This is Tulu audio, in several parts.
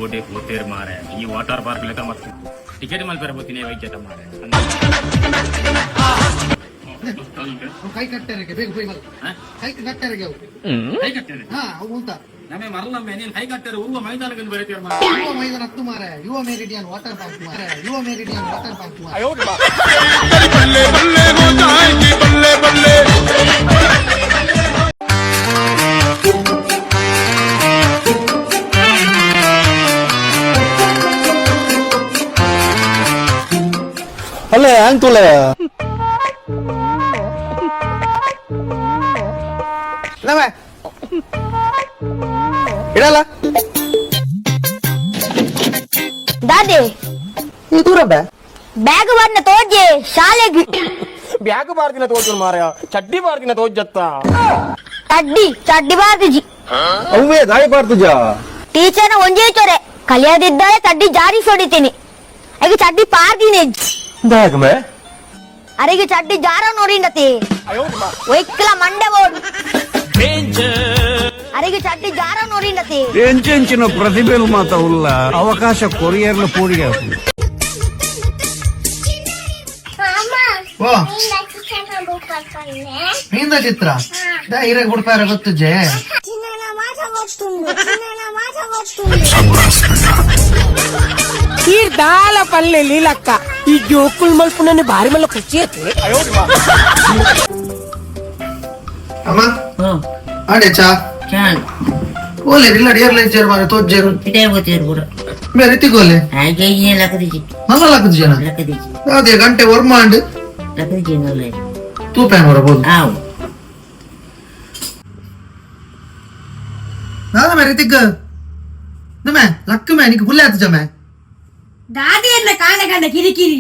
ಓಡೆ ಪೋತೇರ್ ಮಾರೆ ಈ ವಾಟರ್ ಪಾರ್ಕ್ ಲೆಕ್ಕ ಮತ್ತೆ ಟಿಕೆಟ್ ಮಲ್ಪೆರ ಪೋತಿನಿ ವೈದ್ಯತ ಮಾರೆ. ಕೈ ಕಟ್ಟೆರಗೆ ಬೇಗ ಹೋಯ್ ಬಲ್ಲ. ಕೈ ಕಟ್ಟೆರಗೆ ಅವು. ಕೈ ಕಟ್ಟೇರೆ? ಹಾ, ಅವು ಉಂಟ. ನಮೆ ಮರಲಮ್ಮೆ, ನೀನ್ ಕೈ ಕಟ್ಟೇರೆ ಉರುವ ಮೈದಾನಕ್ಕೆ ಬರೀತೀರ ಮಾರೆ. ಯುವ ಮೈದಾನ ಹತ್ತು ಮಾರೆ, ಯುವ ಮೆರಿಡಿಯನ್ ವಾಟರ್ ಪಾರ್ಕ್ ಮಾರೆ, ಯುವ ಮೆರಿಡಿಯನ್ ವಾಟರ್ ಪಾರ್ಕ್ ಮಾರೆ. बल्ले बल्ले हो जाएगी बल्ले बल्ले. ಅಲ್ಲ, ಹ್ಯಾಂಗ್ ತುಲೆ? ನಮೆ ಇಡಲ್ಲ. ದಾದೆ? ಈ ದೂರ ಬೇ. ಬ್ಯಾಗ್ ಬರ್ನ ತೋಜೆ ಶಾಲೆಗೆ. ಬ್ಯಾಗ್ ಬಾರ್ದಿನ ತೋಜು ಮಾರಾಯ, ಚಡ್ಡಿ ಬಾರ್ದಿನ ತೋಜತ್ತ. ಚಡ್ಡಿ ಚಡ್ಡಿ ಬಾರ್ದಿಜಿ. ಅವೇ ದಾಯಿ ಬಾರ್ದುಜಾ? ಟೀಚರ್ನ ಒಂಜೇ ಚೊರೆ ಕಲಿಯದಿದ್ದರೆ ಚಡ್ಡಿ ಜಾರಿ ಹೊಡಿತೀನಿ. ಈಗ ಚಡ್ಡಿ ಪಾರ್ದಿನಿ. ದಾಗಮೆ? ಅರೆಗೆ ಚಡ್ಡಿ ಜಾರ ನೋಡಿಂಡತಿ ಒಯ್ಕಲ ಮಂಡೆ ಬೋಡು. ಅರೆಗೆ ಚಡ್ಡಿ ಜಾರ ನೋಡಿಂಡತಿ. ಎಂಚೆಂಚಿನ ಪ್ರತಿಭೆಲು ಮಾತ ಉಲ್ಲ, ಅವಕಾಶ ಕೊರಿಯರ್ನ ಪೂರಿಗೆ. ಓ ಮೀಂದ ಚಿತ್ರ ದಾ ಇರಗ್ ಬಿಡ್ಪಾರ ಗೊತ್ತುಜೆ. ಈ ದಾಲ ಪಲ್ಲೆ ಲೀಲಕ್ಕ, ಈ ಜೋಕುಲ್ ಮಲ್ಪುನನೆ ಬಾರಿ ಮಲ್ಲ ಖುಷಿ ಆಯ್ತು. ಅಮ್ಮ, ಆಡೆ ಚಾ ಓಲೆ ಇಲ್ಲ ಏರ್ಲೈನ್ ಚೇರ್ ಮಾರೆ ತೋಜ್ಜೇರು. ಬೇರೆ ತಿಗೋಲೆ ನಲ್ಲ ಲಕ್ಕದು ಜನ ಅದೇ ಗಂಟೆ ಒರ್ಮಾಂಡ್ ತೂಪ್ಯಾನ್ ಬರಬಹುದು. ನಾದ ಮೇರೆ ತಿಗ್ಗ ನಮೆ ಲಕ್ಕ ಮೇ ನಿಕ್ ಬುಲ್ಲೆ ಆತು ಜಮೆ. ದಾದಿಯನ್ನ ಕಾಂಡ ಕಾಂಡ ಕಿರಿಕಿರಿ.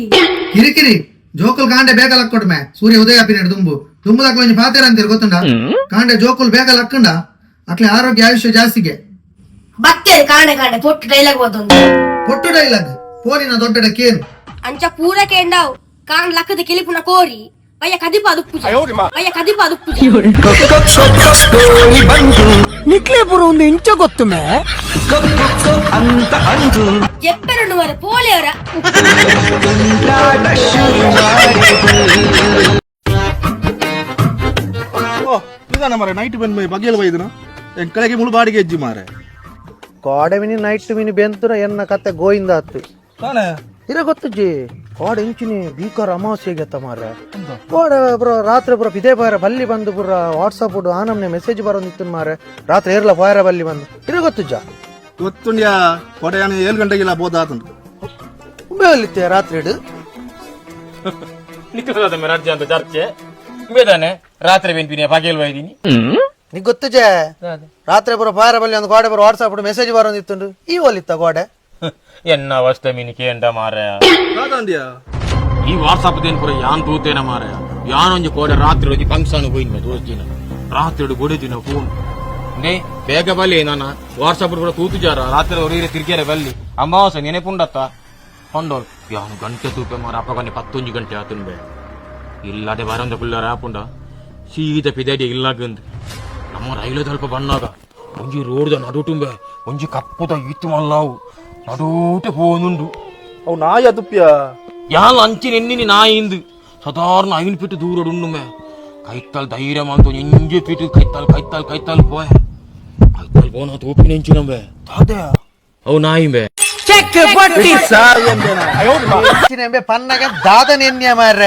ಕಿರಿಕಿರಿ ಜೋಕುಲ್ ಕಾಂಡೆ ಬೇಗ ಲಕ್ಕೊಡು ಮೇ. ಸೂರ್ಯ ಉದಯ ಪಿನಡ್ ದುಂಬು ದುಂಬು ದಕ್ಲ ಒಂಜಿ ಪಾತೆರ ಅಂತೀರ್ ಗೊತ್ತುಂಡ? ಕಾಂಡೆ ಜೋಕುಲ್ ಬೇಗ ಲಕ್ಕಂಡ ಅಕ್ಲೆ ಆರೋಗ್ಯ ಆಯುಷ್ಯ ಜಾಸ್ತಿಗೆ. ಬತ್ತೇರಿ ಕಾಂಡ ಕಾಂಡ ಪೊಟ್ಟು ಡೈಲಾಗ್ ಓದೊಂದು. ಪೊಟ್ಟು ಡೈಲಾಗ್ ಫೋನಿನ ದೊಡ್ಡ ಕೇನು. ಅಂಚ ಪೂರ ಕೇಂಡಾವ್ ಕಾಂಡ್ ಲಕ್ಕದ ಕಿಲಿಪುನ ಕೋರಿ ಪಯ್ಯ ಕದಿಪ ಅದು ಪಯ್ಯ ಕದಿಪ ಅದು. ನಿಕ್ಲೆ ಪುರ ಒಂದು ಇಂಚ ಗೊತ್ತು ಮೇ. ಜೆಪ್ಪೆರಡು ಮರ ಪೋಲೆಯವರ. ಓ ಇದಾನ ಮಾರೆ, ನೈಟ್ ಬೆನ್ ಬಗೆಯಲ್ ಬೈದನ ಎಂಕಲೆಗೆ ಮುಳು ಬಾಡಿಗೆ ಹೆಜ್ಜಿ ಮಾರೆ. ಕೋಡೆ ಮಿನಿ ನೈಟ್ ಮಿನಿ ಬೆಂತುರ ಎನ್ನ ಕತೆ ಗೋಯಿಂದ ಆತು. ತಾನೆ? ಇರ ಗೊತ್ತುಜ್ಜಿ, ಕೋಡೆ ಇಂಚಿನಿ ಭೀಕರ ಅಮಾವಾಸ್ಯೆಗೆ ಮಾರ್ರೆ. ಕೋಡೆ ಪುರ ರಾತ್ರಿ ಪುರ ಪಿದೆ ಪಾರ ಬಲ್ಲಿ ಬಂದು ಪುರ ವಾಟ್ಸಪ್ ಆನಮ್ನೆ ಮೆಸೇಜ್ ಬರೋದಿತ್ತು ಮಾರ್ರೆ. ರಾತ್ರಿ ಏರ್ಲ ಫಾಯರ ಬಲ್ಲಿ ಬಂದು ಇರ ಗೊತ್ತುಜ್ಜ? ಗೊತ್ತುಂಡ್ಯಾ, ಕೊಡೆ ಯಾನು 7 ಗಂಟೆಗೆಲ್ಲ ಬೋದಾತುಂಡು. ಉಂಬೆ ಒಲ್ಲಿತ್ತೆ ರಾತ್ರಿ ಇಡು. ನಿಕ್ಕದ ರಜ್ಜೆ ಅಂತ ಚರ್ಚೆ ಬೇದಾನೆ, ರಾತ್ರಿ ಬೆನ್ಪಿನಿ ಪಗೆಲ್ ಬೈದಿನಿ. ನಿಗ್ ಗೊತ್ತುಜೆ, ರಾತ್ರಿ ಪುರ ಫಾಯರ ಬಲ್ಲಿ ಒಂದು ಗೋಡೆ ಪುರ ವಾಟ್ಸಪ್ ಮೆಸೇಜ್ ಬರೋದಿತ್ತು. ಈ ಒಲ್ಲಿತ್ತ ಗೋಡೆ? ಎನ್ನ ಅವಸ್ಥೆ ಮೀನಿ ಕೇಂಡ ಮಾರಾಯ. ದಾದಾಂಡ್ಯಾ? ಈ ವಾಟ್ಸಪ್ ದೇನ್ ಪುರ ಯಾನ್ ತೂತೇನ ಮಾರಾಯ. ಯಾನೊಂಜಿ ಕೋಡೆ ರಾತ್ರಿ ಒಂಜಿ ಫಂಕ್ಷನ್ ಹೋಯಿನ ದೋಸ್ತಿನ. ರಾತ್ರಿ ಬೊಡಿದಿನ ಫೋನ್ ನೇ ಬೇಗ ಬಲ್ಲಿ. ನಾನ ವಾಟ್ಸಪ್ ಕೂಡ ತೂತು ಜಾರ ರಾತ್ರಿ ಹೊರಗೆ ತಿರ್ಗ್ಯಾರೆ ಬಲ್ಲಿ, ಅಮಾವಾಸ್ಯೆ ನೆನೆಪುಂಡತ್ತ ಪಂಡೋಲ್. ಯಾನು ಗಂಟೆ ತೂಪೆ ಮಾರ, ಅಪ್ಪಗನೆ ಪತ್ತೊಂಜಿ ಗಂಟೆ ಆತುಂಬೆ. ಇಲ್ಲದೆ ಬರಂದ ಪುಲ್ಲರ ಆಪುಂಡ ಸೀದ ಪಿದಡಿ ಇಲ್ಲಾಗಂದು. ನಮ್ಮ ರೈಲು ತಲ್ಪ ಬಣ್ಣಾಗ ಒಂಜಿ ರೋಡ್ದ ನಡುಟುಂಬೆ ಒಂಜಿ ಕಪ್ಪುದ ಇತ್ತು ಮಲ್ಲಾವು ನಡೂಟೆ ಪೋನುಂಡು. ಅವು ನಾಯ ತುಪ್ಪಿಯ? ಯಾನ್ ಅಂಚಿನ ಎನ್ನಿನಿ ನಾಯಿಂದು. ಸಾಧಾರಣ 5 ಫೀಟ್ ದೂರ ಉಂಡುಮೆ. ಕೈತಾಲ್ ಧೈರ್ಯ ಮಂತು ಇಂಜೆ ಫೀಟ್ ಕೈತಾಲ್ ಕೈತಾಲ್ ಕೈತಾಲ್ ಪೋಯ್. ಕೈತಾಲ್ ಪೋನ ತೋಪಿನ ಎಂಚಿನಂಬೆ ಅವು ನಾಯಿಂಬೆ. ಪನ್ನಗ ದಾದ ನೆನ್ಯ ಮಾರ್ರೆ.